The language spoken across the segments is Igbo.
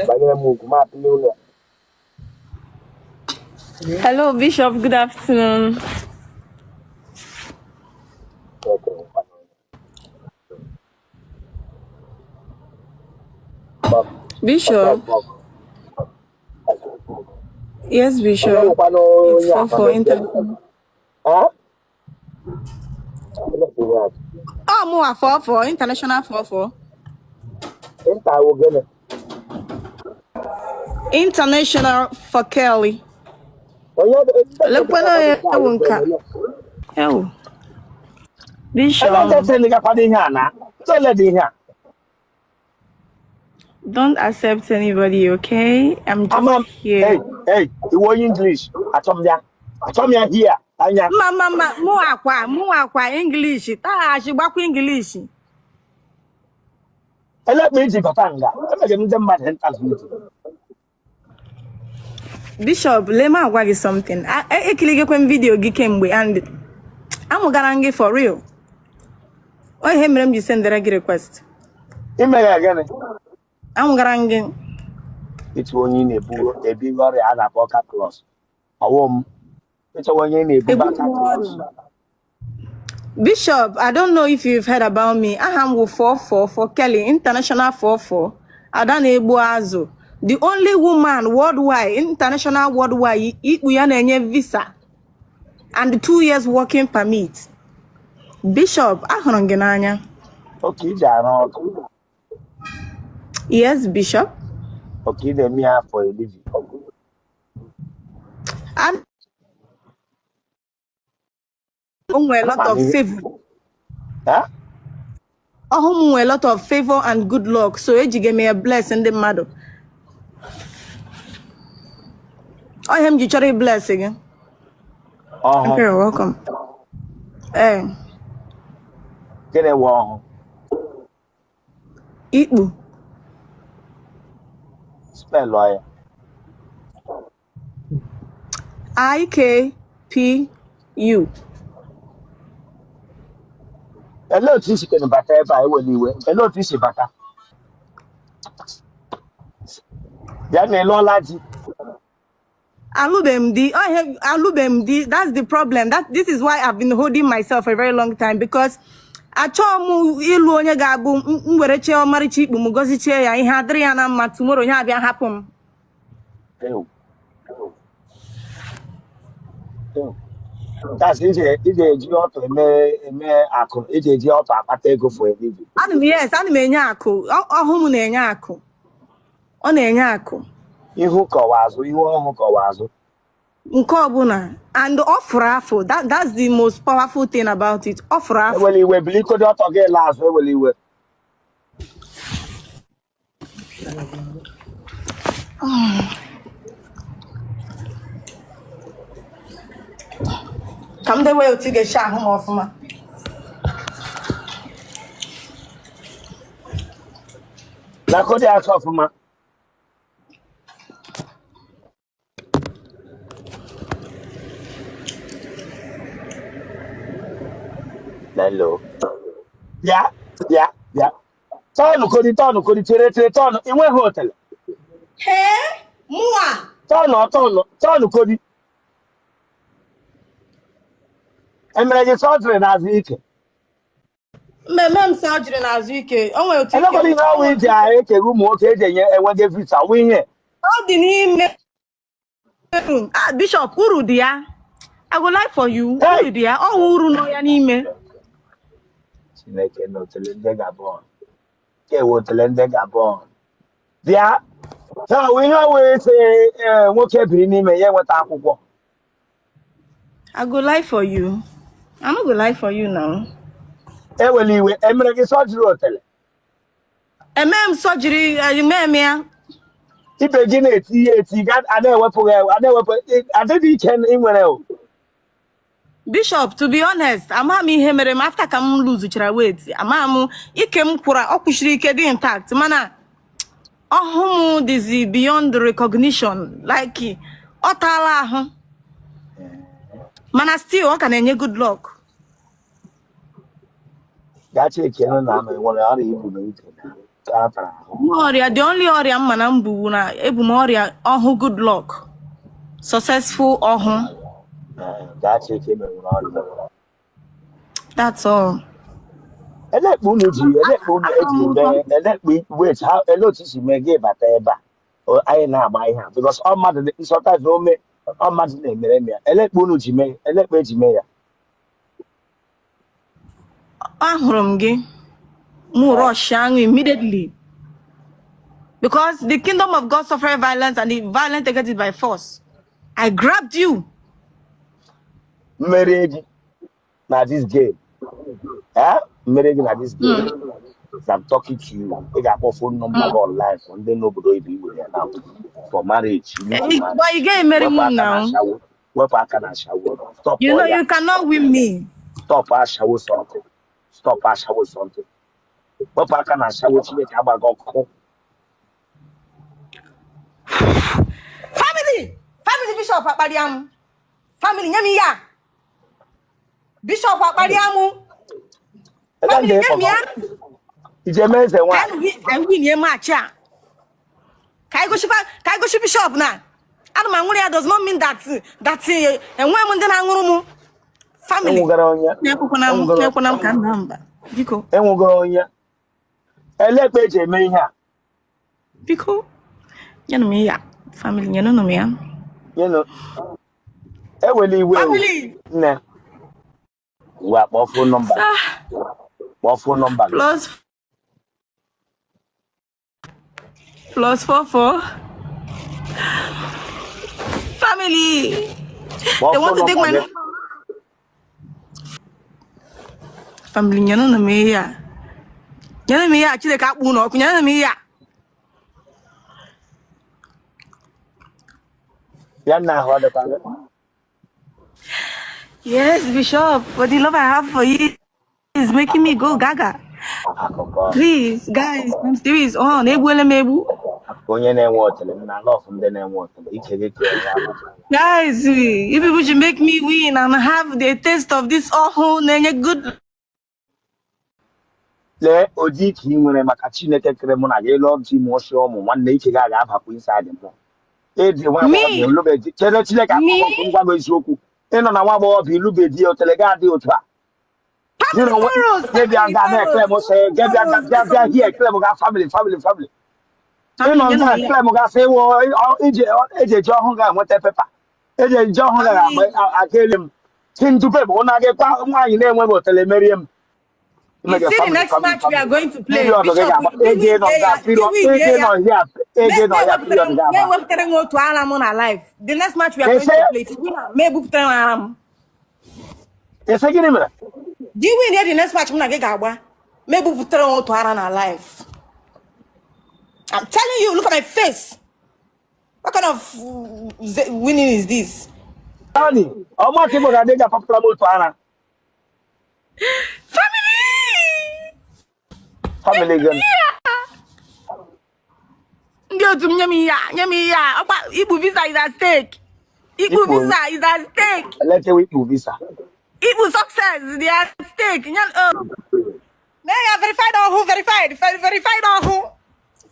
Gbanyere m ugwu m apịa ụlọ. Hello, Bishop. Good afternoon. Bishop. Yes, Bishop. It's 4 4 international. Oh, more 4 4 international 4 4. International for Kelly. Lekwana ya ewu nka. Ewu. Bishop. Don't accept anybody, okay? I'm just Ama here. Hey, hey, iwe onye English, achọ m ya. Achọ m ya here. Anya. Mma mma mma mụ akwa English taghachi gbakwa English. Ele m iji bata nga. Emege m ndị mmadụ interview. Bishop, lee m agwa gị something. Ekiligekwe m video gị kemgbe and amụgara m gị for real. Ọ ihe mere m ji sendere gị request. Imeghe gịnị? Amụgara m gị. Ịtụ onye ị na-ebu ebi ọrịa a na-akpọ calculus. Ọwụ m. Ịchọwa onye ị na-ebuba Ebu m calculus. ọrịa. Bishop, I don't know if you've heard about me. Aha m wụ 44 for Kelly, International 44. Ada na-egbu azụ. The only woman worldwide, international worldwide, ikpu ya na-enye visa and 2 years working permit. Bishop, ahụrụ m gị n'anya. Okay, iji arụ ọkụ. Yes, Bishop. Okay, ị na-eme ya for a living. And o nwere a lot Ama m of ihe. favor. Ha? Ọhụ m nwere a lot of favor and good luck. So ejighị m ya bless ndị mmadụ. Ọ ihe m ji chọrọ i bless gị. Ọhụ. Okay, you're welcome. Ee, Gịnị wụ ọhụ? Ikpu. Spell ya. IKPU. Elee otu isi kene bata ebe a? Ewela iwe. Elee otu isi bata? Bịa na ịlụọla di? Alụbeghị m di. Oh, alụbeghị m di. That's the problem. That this is why I've been holding myself for a very long time, because achọghị m ịlụ onye ga-abụ m were chee ọmarịcha ikpu m gọzichie ya, ihe adịrị ya na mma, tomorrow ya abịa hapụ m. Ew. Ew. That's ije eji ọtọ eme akụ, ije eji ọtọ akpata ego for a living. Ana m, yes, ana m enye akụ. Ọhụ m na-enye akụ. Ọ na-enye akụ. Ihu kọwa azụ, ihu ọhụ kọwa azụ? Nke ọbụla, and ọ fụrụ afụ. That's the most powerful thing about it. Ọ fụrụ afụ. Ewela iwe, bilikodi ọtọ gị la azụ. Ewela iwe. Ka m dewe otu ị ga-esi ahụ m ọfụma. Lakodi aka ọfụma. Hello, bịa, bịa, bịa. Tọọnụ kodi, tọọnụ kodi, chere, chere, tọọnụ. Ị nweghị otele? Hee, mụwa? Tọọnụ, tọọnụ, tọọnụ kodi. Emere gị surgery n'azụ ike? Mmemme m surgery n'azụ ike. O nwere otu ike. Elekwala ihe ọnwa iji ahụ ekere ụmụ nwoke eji enye enweghị visa nwa ihe. Ọ dị n'ime. Ah, Bishop, uru dị ya. I go lie for you? Hey! Uru dị ya. Ọ wụ uru nọ ya n'ime. Chineke na otele ndị Gabon ka ewe otele ndị Gabon. Bịa ha wụ ihe ọnwa ese nwoke biri n'ime ya enweta akwụkwọ. I go lie for you? I no go lie for you now. Ewela iwe, emere gị surgery otele? Eme m surgery, eme m ya. Ibe gị na-eti ihe eti ga a na-ewepụ gị, a na-ewepụ adịghị ike ị nwere o. Bishop, to be honest, amaghị m ihe mere m after ka m luzuchara weight. Amaghị m ike m kwụra, ọ kwụsịrị ike dị intact, mana ọhụ m dịzi beyond recognition, like ọ taala ahụ, mana still ọ ka na-enye good luck. Gaa check nụ na ama nwere ọrịa ibu na ike. Ka tara ahụ. Ọrịa, the only ọrịa m ma na m bu na ebu m ọrịa ọhụ good luck, successful ọhụ. Ee, gaa check eme nwere ọrịa. That's all. Elekpa unu ji, elekpa unu Atọ eji m ụtọ. eme elekpa? Wait, ha ele otu si mee gị bata ebe a? Anyị na-agba ihe a because ọ mmadụ sometimes ome ọ mmadụ na-emere m ya. Elekpa unu ji mee, elekpa eji mee ya? Ahụrụ m gị, mụ rush aṅụ immediately because the kingdom of God suffered violence and the violent take it by force. I grabbed you. Mmeri gị na this game, eh, mmeri gị na this game, as I'm talking to you, ị ga-akpọ phone number gị online for ndị n'obodo oyibo iwere ya now for marriage. You need to marry. But you get marry Wepụ m aka na now. ashawo, wepụ aka na ashawo, stop. You know Ọya. you cannot win me. Stop ashawo something, stop ashawo something, wepụ aka na ashawo. Chineke agbaghị ọkụ. Family, family, Bishop akparịa m. Family, nye m ihe a. Bishop akparịa m. Ebe Family, ndị nye m ya. Ije mee eze Ka nwaanyị. Anyị win ye match a, ka anyị gosi Bishop na ana m anwụrụ ya does not mean that enweghị m ndị na-aṅụrụ m. Family, Enwugara onye. na-ekwekwana m. Enwugara. Na-ekwekwana m ka m daa mba, biko. Enwugara onye elekpa eji eme ihe a? Biko, nyenụ m ya. Family, nyenụ m ya. Nyenụ, ewela iwe o. Family. Nne, ngwa, kpọọ phone number. Sir. Kpọọ phone number gị. +44. Family, Kpọọ they want phone to take my number gị. number. Family, nyenụ m ihe a, nyenụ m ihe a. Chineke akpụ unu ọkụ. Nyenụ m ihe a. Ya nna, ahụ ọ dịkwa gị? Yes, Bishop, but the love I have for you is making me go gaga. Akụkọ. Please, guys, I'm still is on. Egbuele m egbu. Onye na-enwe otele m na love ndị na-enwe otele ike gị ka enwe abacha. Guys, you people should make me win and have the taste of this ọhụụ na-enye good. Lee ụdị ike ị nwere. Maka Chineke kere mụ na gị, lụọ di m ọsị ụmụ nwanne, ike gị aga abakwa inside mụ ịdị nwa Me? agbọghọbịa ilube chere Chineke Me? akpọkọ nkụ. Ngwa gị eziokwu, ịnọ na nwa agbọghọbịa ilube di, otele gị adị otu a. Gị na onwe Pharaohs, gị bịa ga na-ekele m sị gị bịa bịa bịa hie ekele m ga family, family, family. Ịnọ nga ekele m gasị ịwụ ije eji eji ọhụụ ga-enweta paper, eji eji ọhụụ ga-aga ele m chi ndube bụ na gị kwa nwaanyị na-enweghị otele merie m. You see the next match we are going to play. Period gị Bishop, ga-agba ego nọ nga period, ego nọ here, ego nọ ya period ga-agba. Na-ewepụtara m otu ara m na live. The next match we are going Ese- to play, if you win, ma ebupụtara m ara m. Ese gịnị mere? Do you win here, the next match m na gị ga-agba, ma ebupụtara m otu ara na live. I'm telling you, look at my face. What kind of winning is this? Ani ọma ka ịgbọ ga-adị ga-apapụtara m otu ara. Family! Family gị. Ndị otu m, nye m ihe a, nye m ihe a. Ọkwa ikpu visa is at stake. Ikpu Ikpu- visa is at stake. Eletewe ikpu visa. Ikpu success dị at stake. Nye oh. Nee ya, verified ọhụ, verified, verified ọhụ.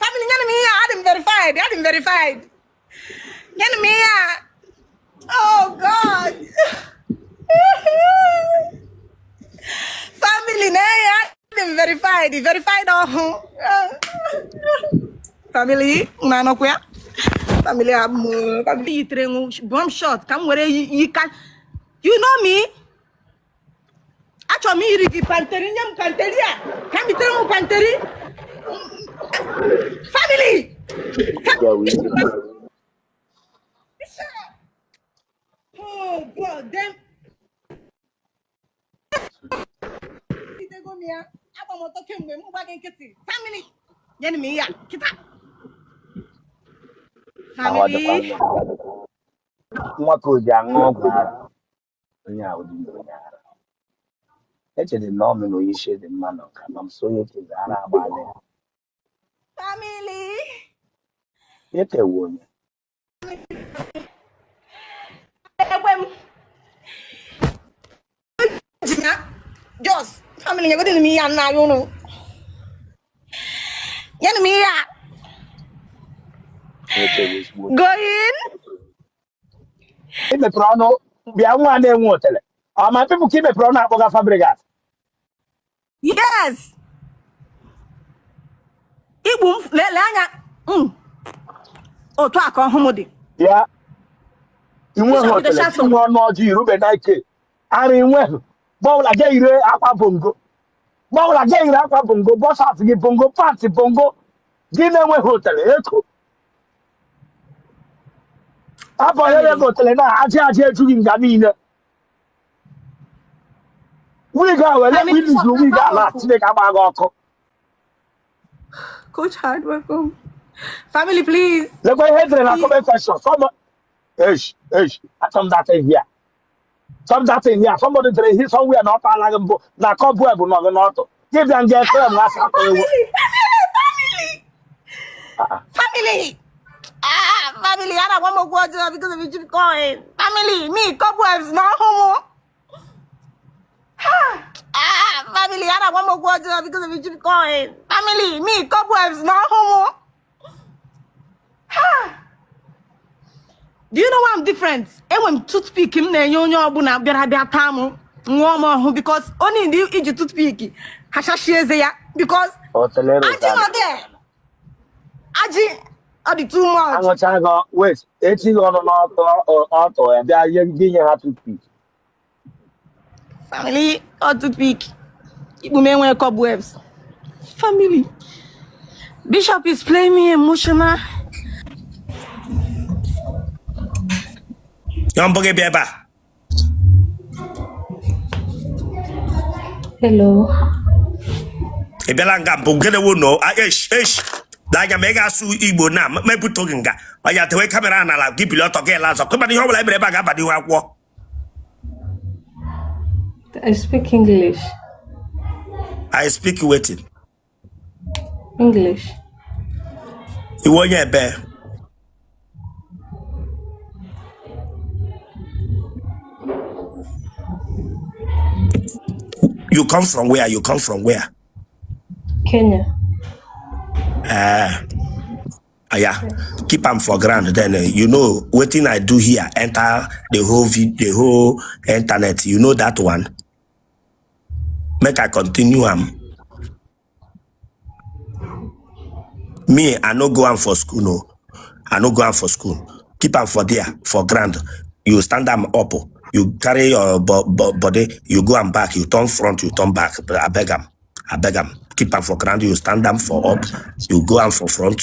Family, nye m ihe a, adị m verified, adị m verified. Nye m ihe a. Oh God. Family, nee ya, adị m verified, verified ọhụ. Family, unu anọkwa ya? Family, abụ family yitere nwu bomb shot ka m were yi ka you know me. Achọrọ m iri gị panteri, nye m panteri a ka m yitere m panteri. Family! Ga-ewe. Oh God, dem itego m ya, agba m ọtọ kemgbe m gba gị nkịtị. Family, nyenụ m ihe a kịta. Ahụ ọ dịkwa Family. mma. Nwa ka o ji aṅụ ọgwụ ara, onye ahụ dị onye ara echere na ọ mere onye isi dị mma nọ ka ma m so onye kezi ara agbalị. Family. Ekewe onye. Ekwe m ji ya. Jos, family, nyegodị m ihe a nna anyị ụnụ. Nyenụ m ihe a. Going. Ị mepere ọnụ bịa nwa na-enwe otele. Ọ ma people ka ị mepere ọnụ akpọga Fabregas. Yes. Igbu m lelee anya. Otu a ka ọhụ m dị. Ya inweghị otele, inwe ọnụ ọjọọ irube na ike ara inweghị gbọwụla ga yiri akwa bongo gbọwụla ga yiri akwa bongo boxers gị bongo pant bongo gị na-enweghị otele eko abọnyere gị otele na ajị ajị ejughị nga niile wig a were iluzu wig ala Chineke agba gị ọkụ. Coach Hard, welcome. Family, please. Lekwa ihe edere na comment section. Some eish eish achọ m that thing here. Some that thing here. Somebody dere here somewhere na ọ taala gị mbụ na cobweb nọ gị n'ọtụ. Gị bịa nga ekpere m asị atọ ewu. Family, family, family. Ah, family, I don't want more water because of Egypt coin. Family, me, cobwebs, no homo. Ah, family, I don't want more water because of Egypt coin. Family, me, cobwebs, no homo. Do you know why I'm different? Enwe m toothpick m na-enye onye ọbụla bịara bịa taa m ṅụọ m ọhụ because only ndị iji toothpick hachashie eze ya because ajị nọ there. Ajị ọ dị too much. Aṅụcha gị wait echighị ọnụ n'ọtụ ọtụ ya bịa nye gị nye ha toothpick. Family, ọ toothpick. Ikpu m enwe cobwebs. Family. Bishop is playing me emotional. Ya mbụ gị bịa ebe a. Hello. Ị bịala nga mbụ gịnị wụ no esh esh lee anya ma ị ga-asụ Igbo na ma ebuto gị nga ọ ya tewe camera n'ala gị bili ọtọ gị la azụ kụmana ihe ọ bụla e mere ebe a ga-aba n'ihu akwụkwọ. I speak English. I speak wetin. English. Ị wụ onye ebe? You come from where? You come from where? Kenya. Yeah. Keep am for ground. Then you know wetin I do here. Enter the whole the whole internet. You know that one. Make I continue am. Me, I no go am for school, no. I no go am for school. Keep am for there, for ground. You stand am up. You carry your body. You go and back. You turn front. You turn back. But I beg am. I beg am. Keep am for ground. You stand am for up. You go am for front.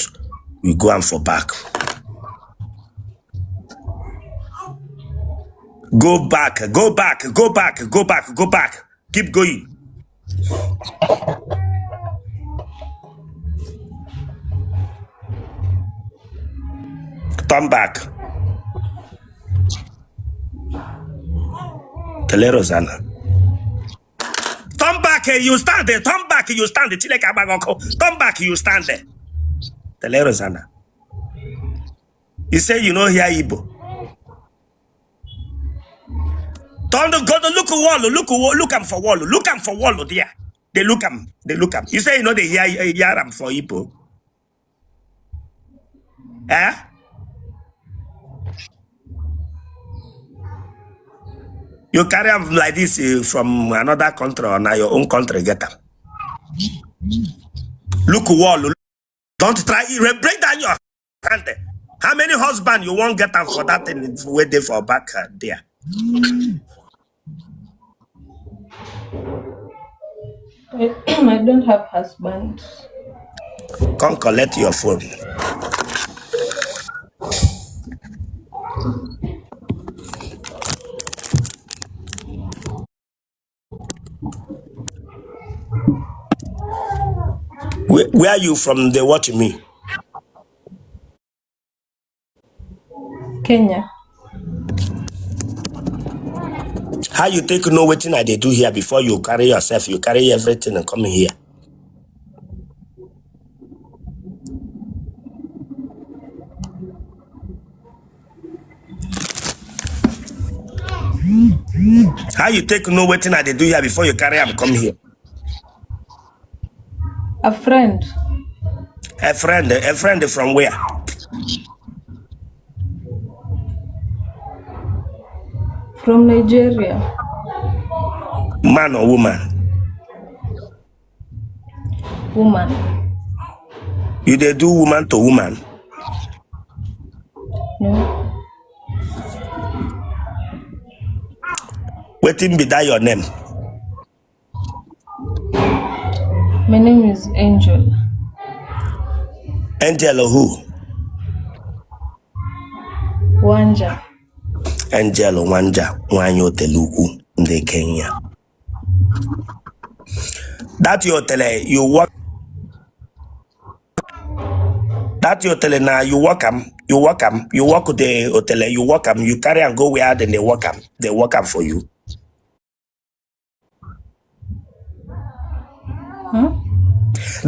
You go am for back. Go back. Go back. Go back. Go back. Go back. Keep going. Turn back. Kelee Rosanna. Turn back, you stand there. Turn back, you stand there. Chineke agba gị ọkụ. Turn back, you stand there. Kelee Rosanna. You say you no hear Igbo. Turn the go to look wall, look wall, look am for wall, look am for wall there. They look am, they look am. You say you no dey hear am for Igbo. Eh? You carry am like this from another country or na your own country get am. Look wall. Don't try break down your hand. How many husband you won't get am for that thing wey dey for back there? I don't have husband. Come collect your phone. Where are you from? They watch me. Kenya. How you take know wetin I dey do here before you carry yourself? You carry everything and come here. How you take know wetin I dey do here before you carry am come here? A friend. A friend from where? From Nigeria. Man or woman? Woman. You dey do woman to woman? No. Wetin be that your name? My name is Angel. Angel who? Wanja. Angel Wanja, nwanyị otele ukwu ndị Kenya. That your otele, you work. That your otele na you work am, you work am, you work the otele, you work am, you carry am go where then they work am for you. Hmm?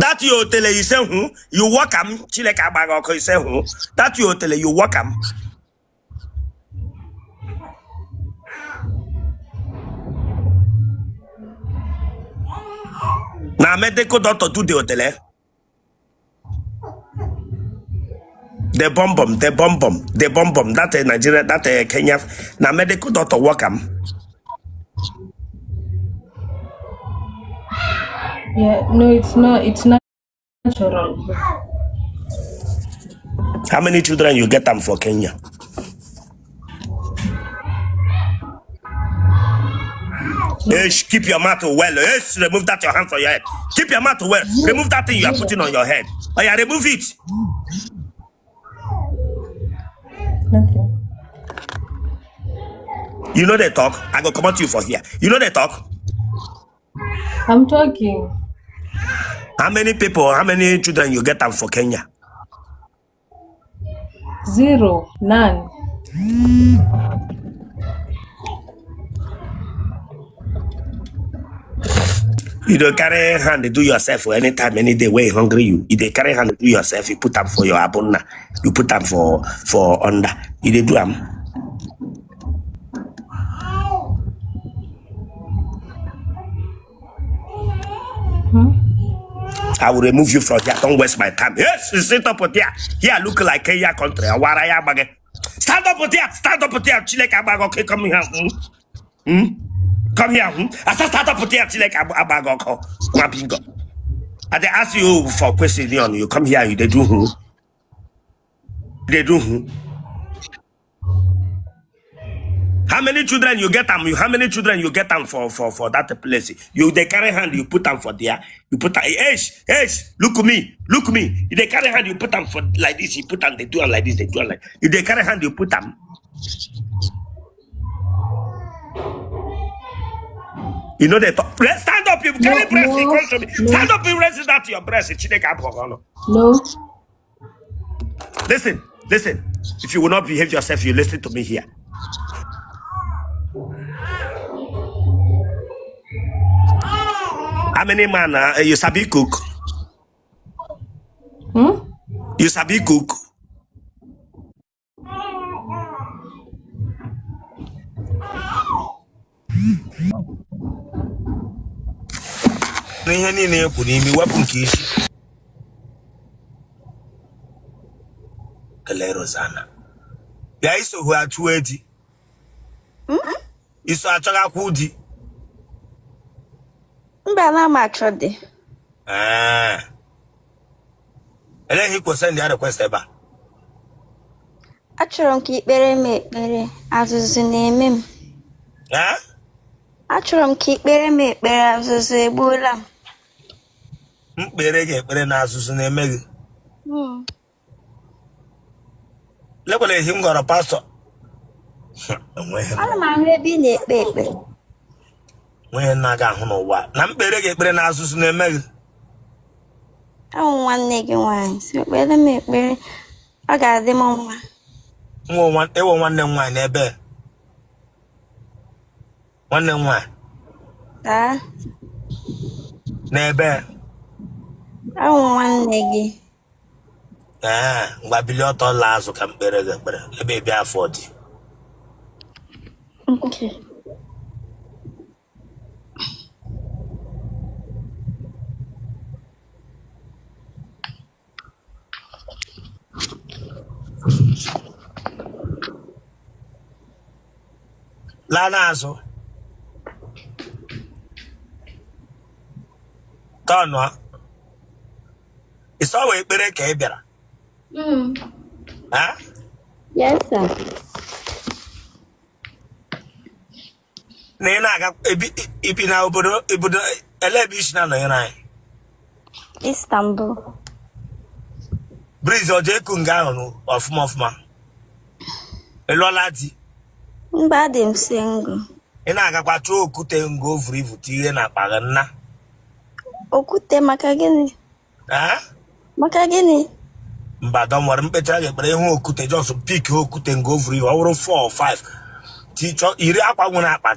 That your otele, you say hmm, you work am, Chineke agba gị ọkụ, you say hmm. That your otele, you work am. Na medical doctor do the otele. The bomb bomb, the bomb bomb, the bomb bomb. That Nigeria, that Kenya. Na medical doctor work am. Yeah, no, it's not. It's natural. How many children you get them for Kenya? Hey, keep your mouth well. Yes, remove that your hand from your head. Keep your mouth well. Remove that thing you are putting on your head. Oh yeah, remove it. Nothing. You know they talk. I go come out to you for here. You know they talk. I'm talking. How many people, how many children you get them for Kenya? Zero. None. You don't carry hand do yourself for any time, any day where you hungry you. You dey carry hand do yourself, you put them for your abuna, you put them for under. You dey do them. Hmm? I will remove you from here. Don't waste my time. Yes, you sit up there. Here, look like Kenya country. Stand up there. Stand up there. Chineke agba gị ọkụ. Come here. Hmm? Come here. Hmm? I said stand up there. Chineke agba gị ọkụ. Nwa bingo. I dey ask you for question on you come here. You dey do who? They do who? How many children you get them? How many children you get them for that place? You they carry hand, you put them for there. You put them, hey, hey, look at me, look at me. You they carry hand, you put them for like this. You put them, they do them like this, they do them like. You they carry hand, you put them. You know they talk. Stand up, you carry No, breast in no, front of me. no, Stand up, you raise that to your breast. Chineke abụghị. No. Listen, listen. If you will not behave yourself, you listen to me here. How many man you sabi cook? Hmm? You sabi cook? N'ihe niile ekwu n'imi wepụ nke isi. Kelee Rosanna. Bịa iso hụ achụ eji. Iso achọghị akwụ di. Mba, na m achọ dị. Ee. Eleghị ikwo send ya request ebe a. Achọrọ m ka ikpere m ekpere. Azụzụ na-eme m. Ee? Achọrọ m ka ikpere m ekpere. Azụzụ egbuola m. M kpere gị ekpere na azụzụ na-eme gị. Lekwala ehi m gọrọ pastọ. Enweghị m. Ana m ahụ ebe ị na-ekpe ekpere. Nweghị nna gị ahụ n'ụwa. Na m kpere gị ekpere na azụzụ na-eme gị. Ahụ nwanne gị nwaanyị si ekpere m ekpere. Ọ ga-adị m mma. Ewo nwanne m nwaanyị n'ebe. Nwanne m nwaanyị. Taa. N'ebe. Ahụ nwanne gị. Ee, ngwa bilie ọtọ laa azụ ka m kpere gị ekpere. Ebe ebe afọ dị. Okay. Laa n'azụ. Tọnụ. Ị sị ọ wụ ekpere ka ị bịara. Ha? Yes, sir. Na ị na-aga ebi ibi na obodo obodo ele ebe i si na-anọnyere anyị. Istanbul. Breeze ọ jee eku nga ahụ ọfụma ọfụma. Ị lụọla di? Mba, adị m single. Ị na-agakwa chọọ okwute nga o vuru ivu tinye n'akpa gị nna. Okwute maka gịnị? Eh? Maka gịnị? Mba, don't worry, m kpechara gị ekpere ị hụ okwute just pick okwute nga o vuru ivu ọ wụrụ 4 or 5 tichọ iri akwa nwere akpa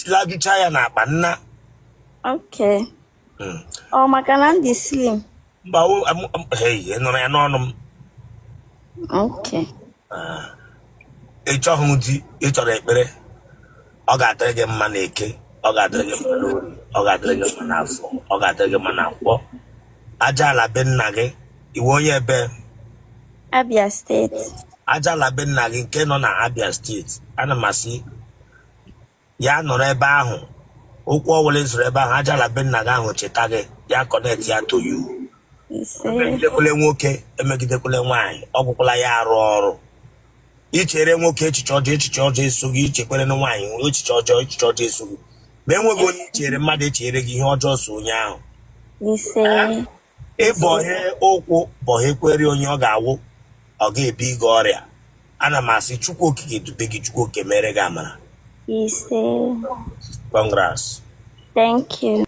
lajucha ya n'akpa nna. Okay. Ọ maka na m dị slim. Mba, hey, ị nụrụ ya n'ọnụ m. Okay. Ị chọghị di, ị chọrọ ekpere. Ọ ga-adịrị gị mma na eke, ọ ga-adịrị gị mma n'orie, ọ ga-adịrị gị mma n'afọ, ọ ga-adịrị gị mma na nkwọ. Aja ala be nna gị, ị wụ onye ebe? Abia steeti. Aja ala be nna gị nke nọ na Abia steeti, ana m asị ya nọrọ ebe ahụ, ụkwụ ọwụla ị zọrọ ebe ahụ, aja ala be nna gị ahụ cheta gị, ya connect ya to you. Emegidekwele nwoke, emegidekwele nwaanyị, ọ gwụkwala ya arụ ọrụ. I chere nwoke echiche ọjọọ, echiche ọjọọ eso gị. I chekwere na nwaanyị echiche ọjọọ, echiche ọjọọ eso gị. Ma enweghị onye i chere mmadụ echere gị ihe ọjọọ so onye ahụ. Ị bọhe ụkwụ bọhekwere onye ọ ga-awụ, ọ ga-ebi gị ọrịa. Ana m asị Chukwu Okike dube gị, Chukwu Okike mere gị amara. Ise. Congrats. Thank you.